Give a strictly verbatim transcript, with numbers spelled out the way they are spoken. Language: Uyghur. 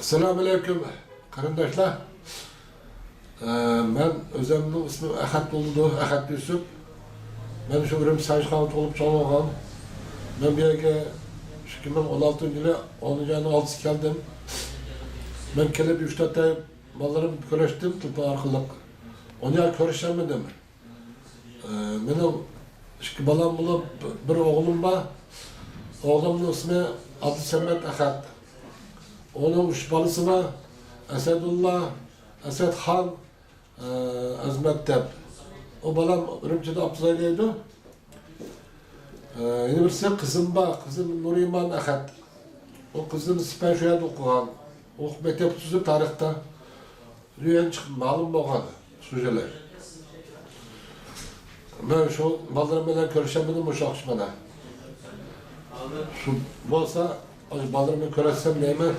ئەسسالامۇ ئەلەيكۇم، قېرىنداشلار. ئە، مەن ئۆزۈمنىڭ ئىسمىم ئەخەت بولىدۇ، ئەخەت يۈسۈپ. مەن شۇ ئۈرۈمچى سانچىخانىدا تۇغۇلۇپ چوڭ بولغان. مەن بۇ يەرگە ئىككى مىڭ ئون ئالتىنچى يىلى ئونىنچى ئاينىڭ ئالتىسى كەلدىم. مەن كېلىپ ئۈچ تۆت ئاي بالىلىرىم كۆرۈشتۈم تېلېفون ئارقىلىق. ئون يىل كۆرۈشەلمىدىم. ئە، مېنىڭ ئىككى بالام بولۇپ، بىر ئوغلۇم بار. ئوغلۇمنىڭ ئىسمى ئابدۇسەمەت ئەخەت. ئۇنىڭ ئۈچ بالىسى بار. ئەسەدۇللا، ئەسەتخان، ئە، ئەزمەت دەپ. ئۇ بالام ئۈرۈمچىدە ئاپتوبۇس ھەيدەيدۇ. ئە، يەنە بىرسى قىزىم بار، قىزىم نۇرىمان ئەخەت. ئۇ قىزىم سىپەن شۇ يەردە ئوقۇغان. ئوقۇپ مەكتەپ پۈتتۈرۈپ تارىختا. يۈەن چىقىپ مەلۇم بولغان شۇ يىلى. مەن شۇ بالىلىرىم بىلەن كۆرۈشەلمىدىم مۇشۇ ئاخشىمانا. شۇ بولسا، بالىلىرىمنى كۆرەتسەم دەيمەن.